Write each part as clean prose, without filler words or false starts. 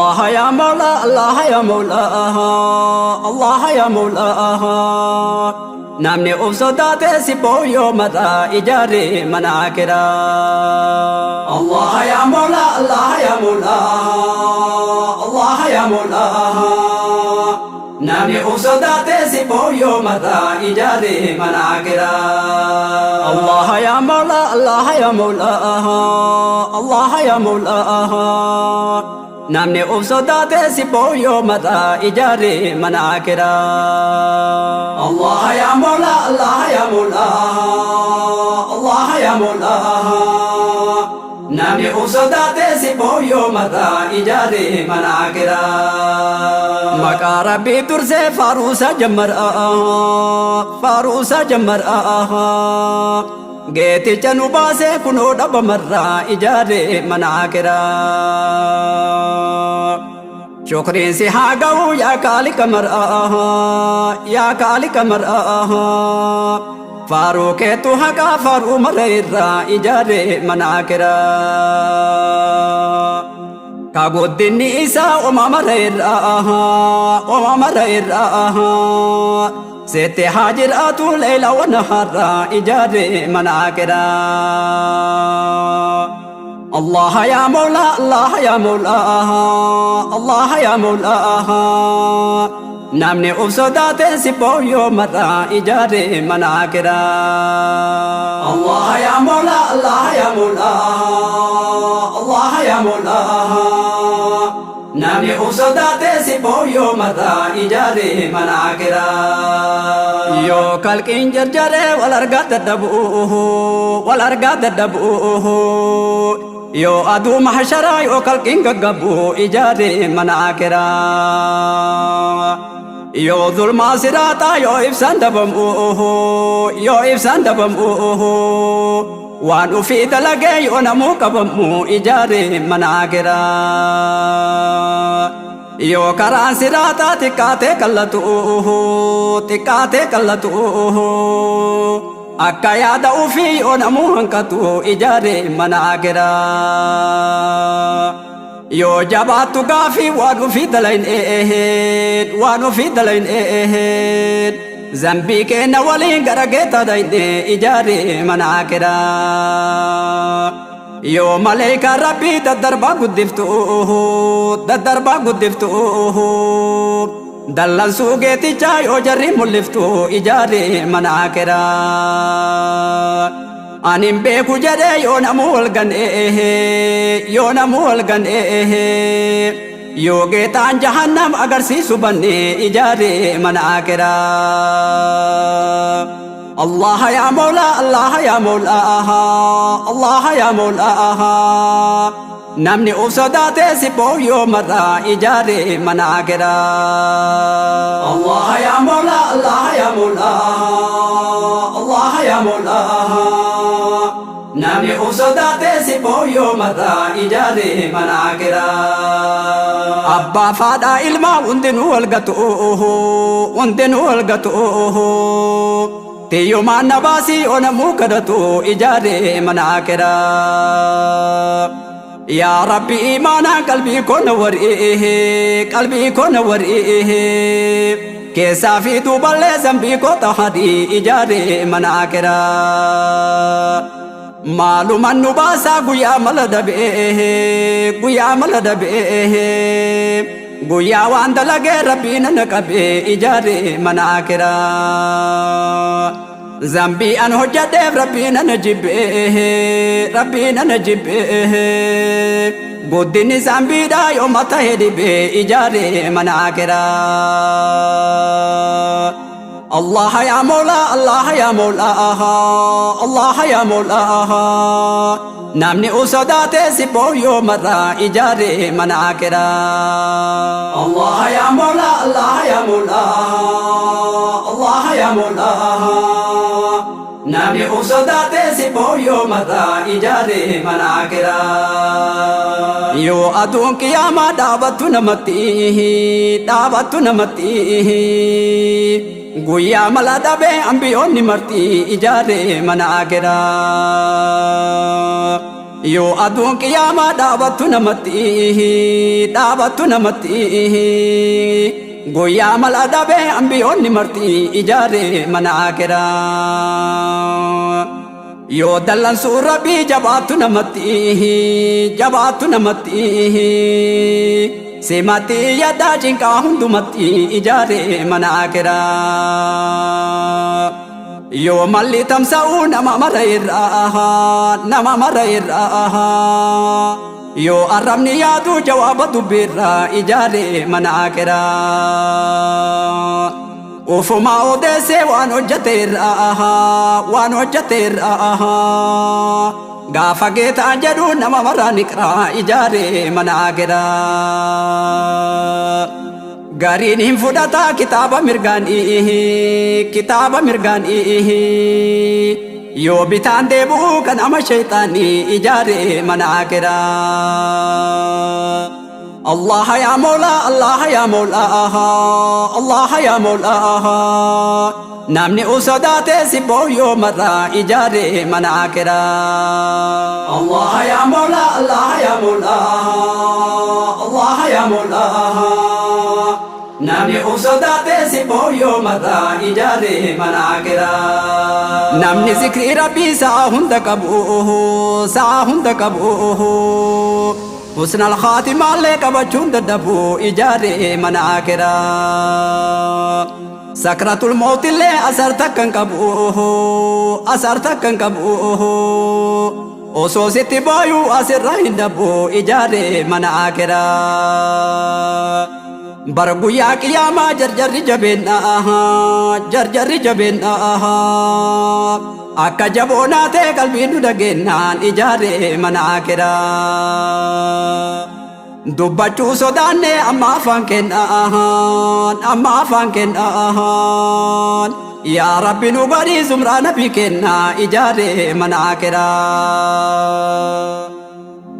الله يا مولا الله يا مولا الله يا مولا. Namni uf sodaate si booyyoo mataa ijaaree mana akiraa. Allah ya Mola Allah ya Mola Allah ya Mola. Namni uf sodaate si booyyoo mataa ijaaree mana akiraa. Allah ya Mola Allah ya Mola Allah ya Mola. Namni uf sodaate si booyyoo mataa ijaaree mana akiraa. Allah ya Mola Allah ya Mola Allah ya Mola. Namni uf sodaate si booyyoo mataa ijaaree mana akiraa. Maqaa Rabbii dursee faaruusa jammara, faaruusa jammara. Geeticha nu baasee kunoo dhabamarraa ijaaree mana akiraa. Shukriin si haa ga'u yaa kaalika mar'aa, yaa kaalika mar'aa. Faaruu keetu haqaa faaruu mara irraa ijaaree mana akiraa. Ka guddinni isaa oma mara irraa, oma mara irraa. Seette haa jiraatu leela wana harraa ijaaree mana akiraa. الله يا مولا الله يا مولا الله يا مولا. Namni uf sodaate si booyyoo mataa ijaaree mana akiraa. الله يا مولا الله يا مولا الله يا مولا. Namni uf sodaate si booyyoo mataa ijaaree mana akiraa. Yoo kalqiin jarjaree wal argaa dadhabuu, wal argaa dadhabuu. Yoo aduu mahsharaa yoo kalqiin gaggabuu ijaaree mana akiraa. Yoo zulmaa siraaxaa yoo ibsaan dhabamu, yoo ibsaan dhabamu. Waan ufii dalagee yoo namuu qabamu ijaaree mana akiraa. Yoo karaan siraaxaa xiqqaatee kallatu, xiqqaatee kallatu. Akka yaada ufii yoo namuu hanqatu ijaaree mana akiraa. Yoo jabaattu gaafii waan ufii dalayn, waan ufii dalayn. Zambii kenna waliin gara geeta dayne ijaaree mana akiraa. Yoo maleekaa Rabbii daddarbaa guddiftu, daddarbaa guddiftu. Dallansuu geetichaa yoo jarri mul'iftu ijaaree mana akiraa. Anin beeku jedhee yoo namuu wal ganee, yoo namuu wal ganee. Yoo geetaan jahannam agarsiisu bannee ijaaree mana akiraa. الله يا مولا الله يا مولا الله يا مولا. Namni uf sodaate si booyyoo mataa ijaaree mana akiraa. الله يا مولا الله يا مولا الله يا مولا. Namni uf sodaate si booyyoo mataa ijaaree mana akiraa. Abbaa faadhaa ilmaa hundinuu wal gatu, hundinuu wal gatu. Tiyyumaan na baasii onamuu kadhatu ijaaree mana akiraa. Yaa Rabbi imaanaan qalbii koo na war'ee, qalbii koo na war'ee. Keessaa fi duuballee zambii koo xahadii ijaaree mana akiraa. Maalumaan nu baasaa guyyaa mala dhabee, guyyaa mala dhabee. Guyyaa waan dalagee Rabbii nana qabee ijaaree mana akiraa. Zambii an hojjadheef Rabbii nana jibbee, Rabbii nana jibbee. Guddinni zambiidhaa yoo mata dhibee ijaaree mana akiraa. الله يا مولا الله يا مولا الله يا مولا. Namni uf sodaate si booyyoo mataa ijaaree mana akiraa. الله يا مولا الله يا مولا الله يا مولا. Namni uf sodaate si booyyoo mataa ijaaree mana akiraa. Yoo aduun qiyaamaa dhaabattu namatti, dhaabattu namatti. Guyyaa mala dhabee ambiyoonni marti ijaaree mana akiraa. Yoo aduun qiyaamaa dhaabattu namatti, dhaabattu namatti, guyyaa mala dhabee ambiyoonni marti ijaare mana akiraa. Yoo dallansuu Rabbii jabaattu namatti, jabaattu namatti, simatti yaddaa cinqaa hundumatti ijaare mana akiraa. Yoo malli tamsa'uu nama mara irraa, nama mara irraa, yoo arrabni yaadu jawaaba dubbiirraa ijaare mana akiraa. Ufumaa odeessee waan hojjete irraa, waan hojjete irraa, gaafa geetaa jedhu nama mara niqraa ijaare mana akiraa. Gariin hin fudhataa kitaaba mirgaan, kitaaba mirgaan, yoo bitaan deebi'u kan ama shayxaanii ijaare mana akiraa. Allah ya Mola, Allah ya Mola, Allah ya Mola. Namni usodaate si booyyoo marraa ijaare mana akiraa. Allah ya Mola, Allah ya Mola, Allah ya Mola. Namni usodaate si booyyoo marraa ijaare mana akiraa. Namni zikrii Rabbii sa'a hunda qabu, sa'a hunda qabu, husnal khaatimaallee qabachuun dadhabu ijaare mana akiraa. Sakratul mawtillee asar takkan qabu, asar takkan qabu, osoo sitti booyuu asirra hin dhabu ijaare mana akiraa. Bara guyyaa qiyaamaa jarjarri jabeenna, jarjarri jabeenna, akka jaboonaa ta'e qalbiin nu dhageenyaan ijaare mana akiraa. Dubbachuu sodaanne amma afaan kennaan, amma afaan kennaan, yaa Rabbi nu godhi zumraa nabi kennaa ijaare mana akiraa.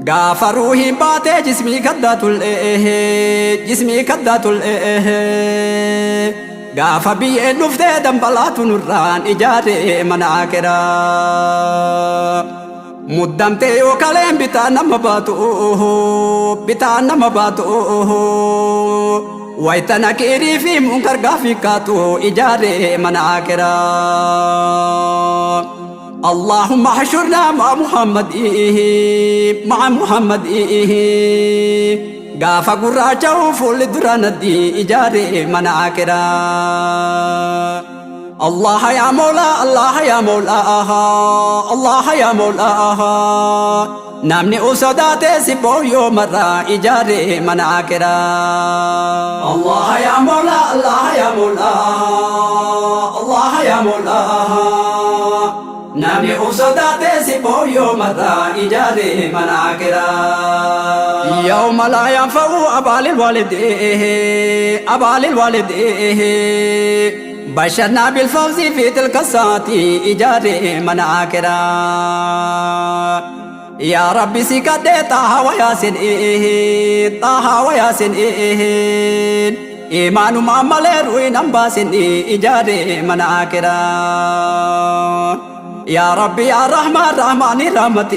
Gaafa ruuhiin baatee jismii kaddaa tul'ee, jismii kaddaa tul'ee, gaafa biyyeen dhuftee dambalaatu nurraan ijaare mana akiraa. Muddamtee yoo kaleen bitaa nama baatu, bitaa nama baatu, wayita nakiirii fi munkar gaafii kaatu ijaare mana akiraa. اللهم احشرنا مع محمد، مع محمد، gaafa gurraacha fuulli dura naddi ijaare mana akiraa. الله يا مولا، الله يا مولا، الله يا مولا. Namni usodaate si booyyoo marraa ijaare mana akiraa. الله يا مولا، الله يا مولا، الله يا مولا. Namni usodaate si booyyoo marraa ijaare mana akiraa. يوم لا ينفع أبا للوالد، أبا للوالد، بشرنا بالفوز في تلك الساعة إجاري من آكرا. يا ربي سكت طه وياسين، طه وياسين، إيمان ما ملي روي نمباسين إجاري من آكرا. يا ربي يا رحمن، رحماني رحمتي،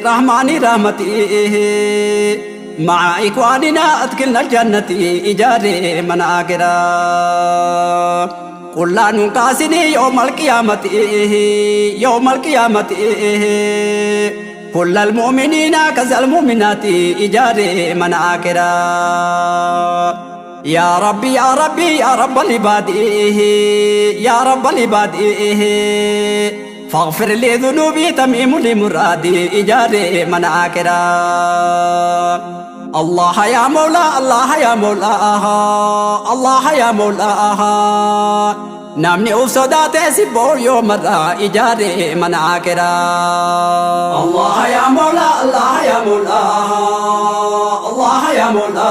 رحماني رحمتي، مع إخواننا أدخلنا الجنة إجاري من آكرا. قل لا نقاسني يوم القيامة، يوم القيامة، كل المؤمنين كذا المؤمنات إجاري من آكرا. يا ربي يا ربي يا رب العباد، يا رب العباد، فاغفر لي ذنوبي تميم لمرادي إجاري من آكرا. الله يا مولا، الله يا مولا، الله يا مولا. Namni uf sodaate si booyyoo marraa ijaare mana akiraa. الله يا مولا، الله يا مولا، الله يا مولا.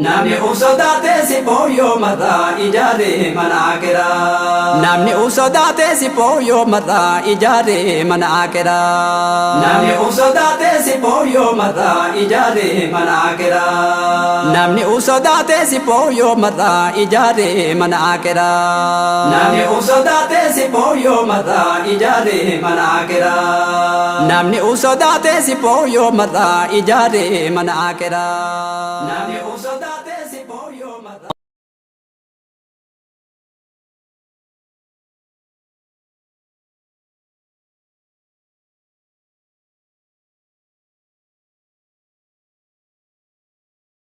Namni uf sodaate si booyyoo marraa ijaare mana akiraa. Namni uf sodaate si booyyoo marraa ijaare mana akiraa. Namni uf sodaate si booyyoo marraa ijaare mana akiraa. Namni uf sodaate si booyyoo marraa ijaare mana akiraa. Namni uf sodaate si booyyoo marraa ijaare mana akiraa. Namni uf sodaate si booyyoo marraa ijaare mana akiraa. Namni uf sodaate.